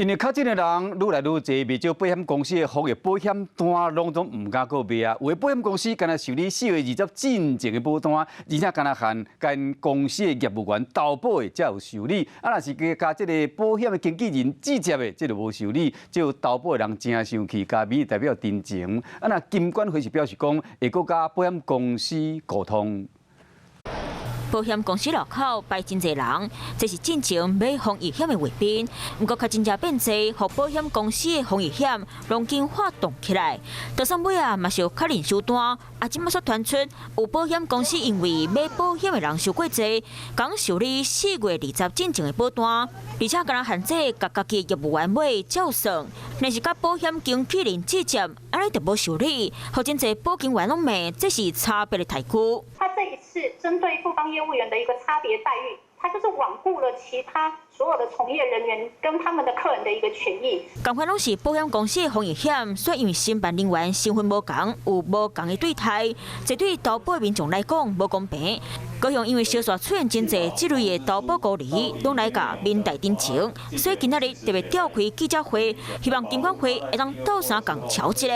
因為確診的人愈來愈濟，袂少保險公司的防疫保險單攏總毋敢閣賣啊。有的保險公司干焦受理4月20進前的保單，而且干焦限𪜶公司的業務員投保的才有受理。啊，若是佮這个保險的經紀人直接的，這就無受理。這予投保的人真生氣，共民意代表陳情。啊，若金管會是表示講，會閣佮保險公司溝通。保險公司路口排真濟人，這是進前買防疫險的衛兵。毋過確診者變濟，予保險公司的防疫險攏緊發動起來。就算尾仔嘛是有確認收單，啊，這馬煞傳出有保險公司因為買保險的人傷過濟，共受理4月20進前的保單，而且干焦限制共家己的業務員買才有算，若是佮保險經紀人直接，按呢就無受理，予真濟保經員攏罵這是差別的待遇。他這一次針對富邦業務員的一個差別待遇，他就是罔顧了其他所有的從業人員跟他們的客人的一個權益。仝款攏是保險公司的防疫險，卻因為承辦人員身份無仝，有無仝的對待，這對投保民眾來講無公平。高雄因為相續出現真濟這類的投保孤兒，攏來共民代陳情，所以今仔日特別召開記者會，希望金管會會當鬥相共調一下。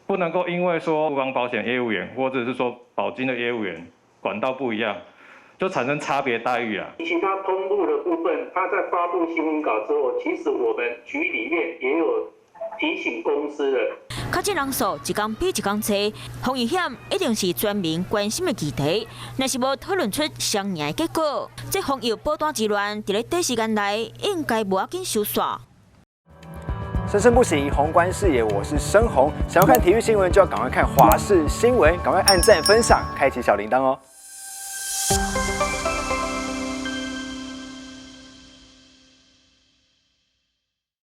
不能夠因為說富邦保險業務員，或者是說保金的業務員管道不一樣，就產生差別待遇啊！其他通路的部分，他在發布新聞稿之後，其實我們局裡面也有提醒公司的。確診人數一工比一工濟，防疫險一定是全民關心的議題。若是無討論出雙贏的結果，這防疫保單之亂，佇咧短時間內應該無要緊收煞。生生不息，宏觀視野，我是申宏。想要看體育新聞，就要趕快看華視新聞，趕快按讚、分享，開啟小鈴鐺哦。